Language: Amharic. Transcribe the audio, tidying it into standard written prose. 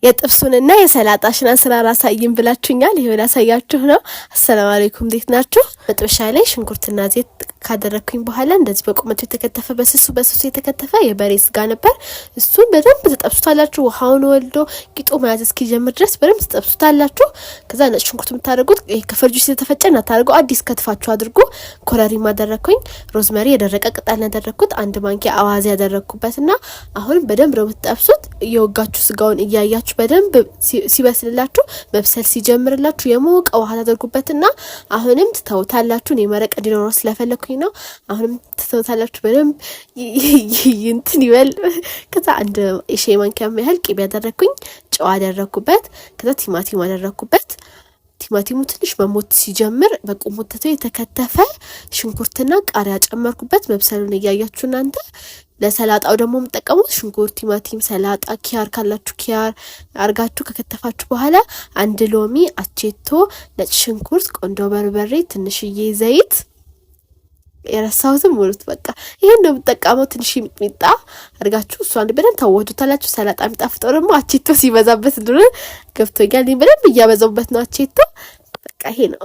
የጥብሱንና የሰላጣሽን አሰራር አሳይን ብላችሁኛል። ይሄው ላሳያችሁ ነው። አሰላሙ አለይኩም፣ እንዴት ናችሁ? መጥበሻ ላይ ሽንኩርትና ዘይት ካደረግኩኝ በኋላ እንደዚህ በቁመቱ የተከተፈ፣ በስሱ በስሱ የተከተፈ የበሬ ስጋ ነበር። እሱን በደንብ ትጠብሱታላችሁ። ውሃውን ወልዶ ቂጡ መያዝ እስኪጀምር ድረስ በደንብ ትጠብሱታላችሁ። ከዛ ነጭ ሽንኩርት የምታደርጉት ከፍርጁ ስለተፈጨ እናታደርገው አዲስ ከትፋችሁ አድርጉ። ኮረሪማ አደረግኩኝ። Rosemary የደረቀ ቅጠል ያደረግኩት፣ አንድ ማንኪያ አዋዜ ያደረግኩበትና አሁንም በደንብ ነው የምትጠብሱት። እየወጋችሁ ስጋውን እያያችሁ በደንብ ሲበስልላችሁ፣ መብሰል ሲጀምርላችሁ የሞቀ ውሃ ታደርጉበትና አሁንም ትተውታላችሁ። እኔ መረቅ እንዲኖረው ስለፈለግኩኝ ነው። አሁንም ትተውታላችሁ፣ በደንብ እንትን ይበል። ከዛ አንድ የሻይ ማንኪያ ያህል ቅቤ ያደረግኩኝ፣ ጨው አደረግኩበት። ከዛ ቲማቲም አደረግኩበት። ቲማቲሙ ትንሽ መሞት ሲጀምር በቁሙ ትቶ የተከተፈ ሽንኩርትና ቃሪያ ጨመርኩበት። መብሰሉን እያያችሁ እናንተ። ለሰላጣው ደግሞ የምጠቀሙት ሽንኩርት፣ ቲማቲም፣ ሰላጣ፣ ኪያር ካላችሁ ኪያር አርጋችሁ ከከተፋችሁ በኋላ አንድ ሎሚ፣ አቼቶ፣ ነጭ ሽንኩርት፣ ቆንዶ በርበሬ፣ ትንሽዬ ዘይት፣ የረሳሁትም ሙሉት። በቃ ይሄን ነው የምጠቀመው። ትንሽ ሚጥሚጣ አድርጋችሁ እሷን በደንብ ታዋህዱታላችሁ። ሰላጣ የሚጣፍጠው ደግሞ አቼቶ ሲበዛበት እንደሆነ ገብቶኛል። በደንብ እያበዛውበት ነው አቼቶ። በቃ ይሄ ነው።